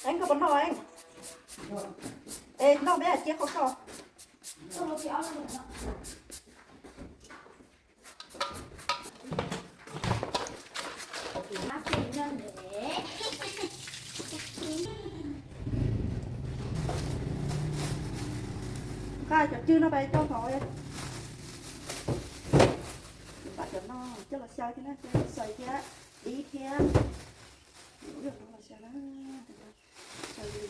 Eeb, koj puas noj, Eeb? Es noj peb hais tias kho koj. Nqa cov cwj no pais coj hauv. Pab cov no coj los xyaw thiab na, xyaw thiab dib thiab. Los xyaw na, xyaw li,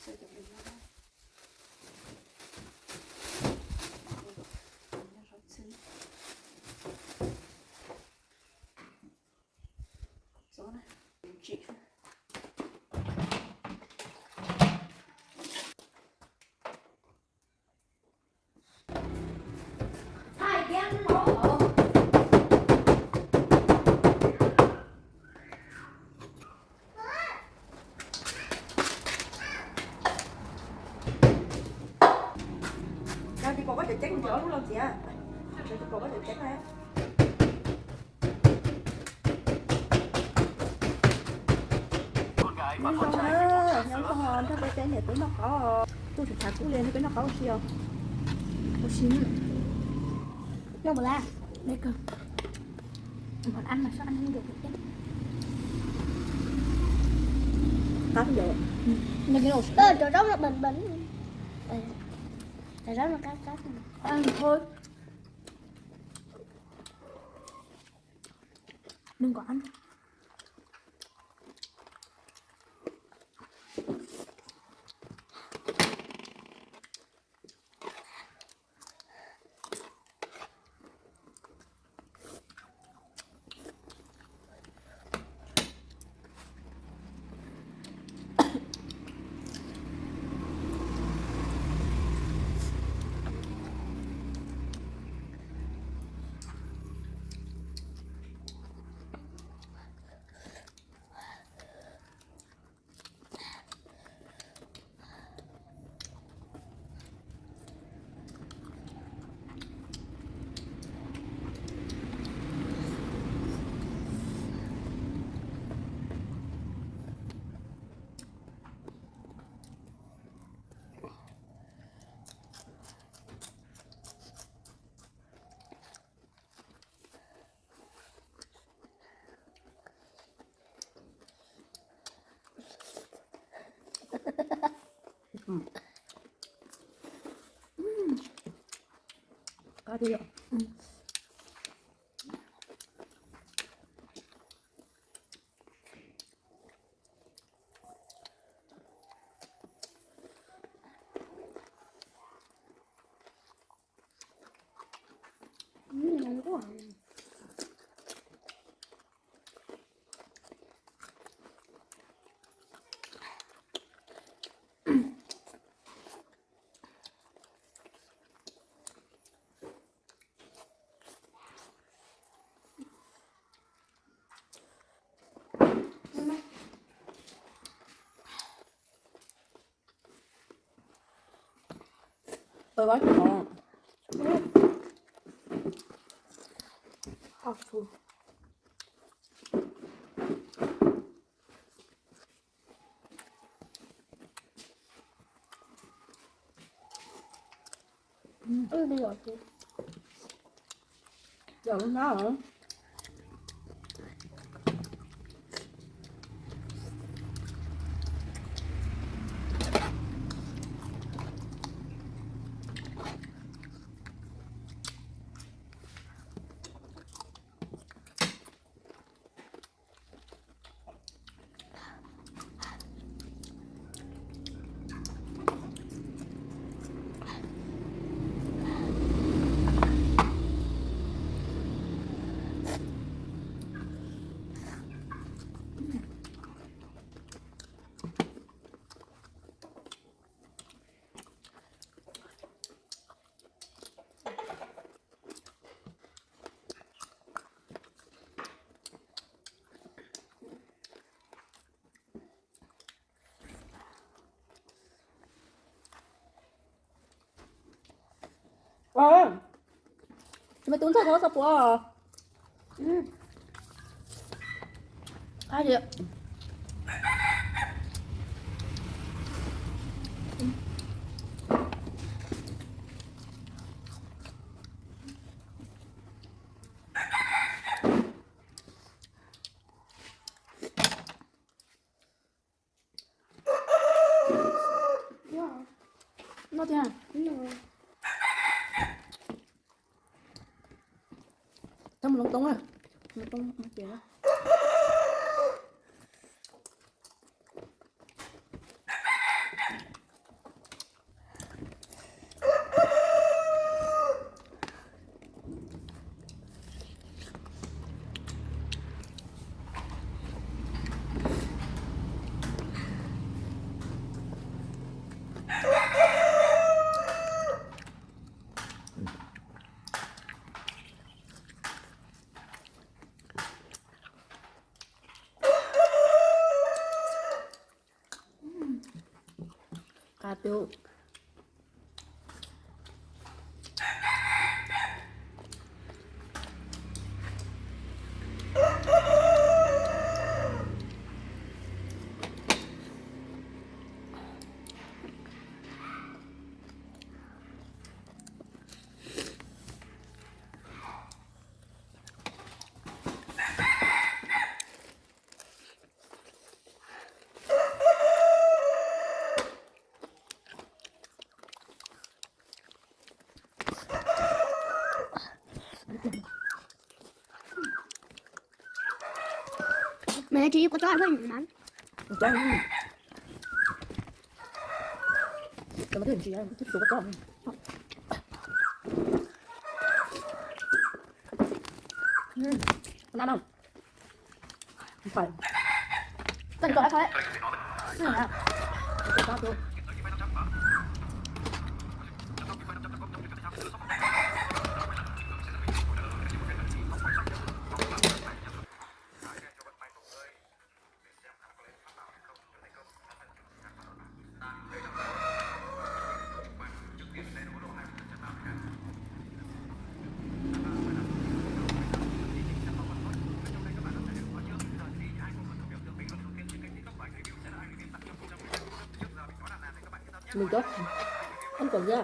xyaw cov no. Tsis pom koj cov ceeb, lub loo txiav. Tsis pom koj cov ceeb. Nyob zoo na, nyob zoo, nrog peb cov niam tub noj qaub, tuaj tshwm tshav kub li, nrog peb noj qaub ua si os. Ua si. Noj mus lawm, noj kawg. Món ăn mà sao ăn không được vậy? Cắp không được. Cov zaub nó bẩn bẩn. Cov zaub nó cắp cắp. Ăn thôi. Đừng có ăn. Ua, me tub ntxawg tau txog puas? Qab li. Noj tiag. Thab mus loo toob na. Loo toob ces na. Qab tiag. Mày nói chuyện với con chó hơi mắng. Con chó. Tao mới thử chị ăn, tiếp tục con chó. Ừ. Ăn không? Không phải. Cân cho đã thôi. Ừ, nè. Cho tôi. Mì tôm. Không cần ra.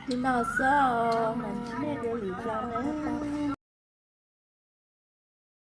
Li no xwb, mas nej dua lwm zaus na.